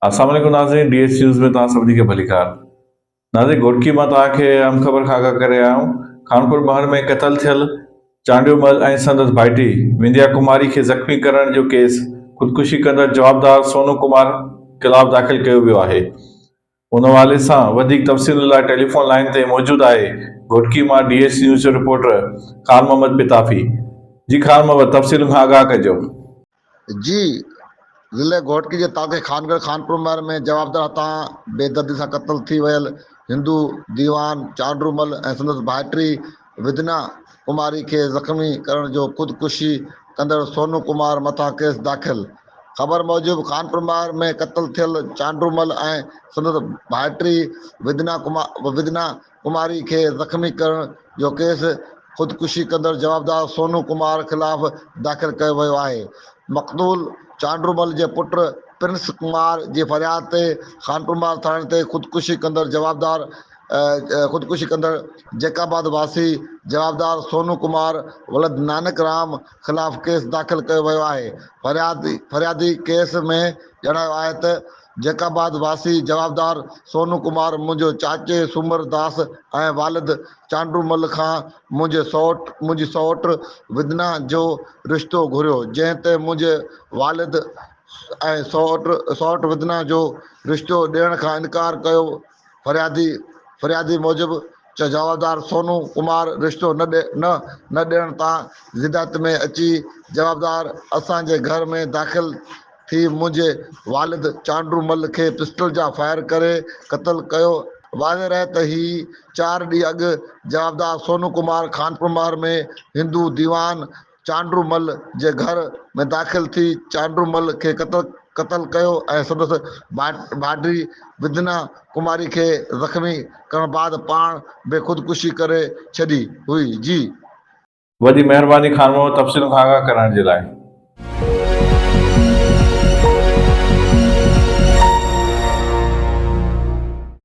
السلام عليڪم ناظرين ڊي ايڇ نيوز ۾ توهان سڀني کي ڀليڪار ناظرين گهوٽڪي مان توهان کي اهم خبر کان آگاهه ڪري آيا آهيون خانپور مهر ۾ قتل ٿيل چانڊيو مل ۽ سندس ڀائٽي ونديا ڪماري کي زخمي ڪرڻ جو ڪيس خودڪشي ڪندڙ جوابدار سونو ڪمار خلاف داخل ڪيو ويو آهي ان حوالي سان وڌيڪ تفصيل لاء ٽيليفون لائين تي موجود آهي گهوٽڪي مان ڊي ايڇ نيوز جو رپورٽر خان محمد پتافي جي خان محمد تفصيل کان آگاهه ڪجو. جي ضلعي گهوٽڪي جي تعلقي خانڳڙهه خانپور مهر ۾ جوابدار هٿان بيدردي سان قتل ٿي ويل هندو ديوان چانڊرو مل ۽ سندس ڀائٽي ودنا ڪماري کي زخمي ڪرڻ جو خودڪشي ڪندڙ سونو ڪمار مٿان ڪيس داخل. خبر موجب خانپور مهر ۾ قتل ٿيل چانڊرو مل ۽ سندس ڀائٽي ودنا ودنا ڪماري کي زخمي ڪرڻ جو ڪيس خودڪشي ڪندڙ جوابدار سونو ڪمار خلاف داخل ڪيو ويو آهي. مقتول چانڊرومل جي پٽ پرنس ڪمار جي فرياد تي خانپورمار ٿاڻي تي خودڪشي ڪندڙ جوابدار خودڪشي ڪندڙ جيڪب آباد واسي جوابدار سونو ڪمار ولد نانڪ رام خلاف ڪيس داخل ڪيو ويو آهي. فريادي ڪيس ۾ ڄاڻايو آهي ته جيڪب آباد واسي جوابدار سونو ڪمار منهنجو چاچي سومر داس ۽ والد چانڊو مل کان منهنجي سئوٽ منهنجي سئوٽ ودنا جو رشتو گهريو جنهن تي منهنجي والد ۽ سئوٽ سئوٽ ودنا جو رشتو ڏيڻ کان انڪار ڪيو فريادي فريادي موجب جوابدار سونو ڪمار رشتو نه نه نه ڏيڻ تان زدت ۾ اچي جوابدار اسان جي گهر ۾ داخل ٿي منهنجي والد چانڊو مل کي پسٽل جا فائر ڪري قتل ڪيو. واضح رهي ته هي چار ڏينهن اڳ جوابدار سونو ڪمار خانپورمهر ۾ هندو ديوان چانڊو مل جي گهر ۾ داخل ٿي چانڊو مل کي قتل قتل ڪيو ۽ سندس ڀائٽي ودنا ڪماري کي زخمي ڪرڻ بعد پاڻ به خودڪشي ڪري ڇڏي هئي. جي. وڏي مهرباني خان محمد تفصيلن کان آگاهه ڪرڻ جي لاء.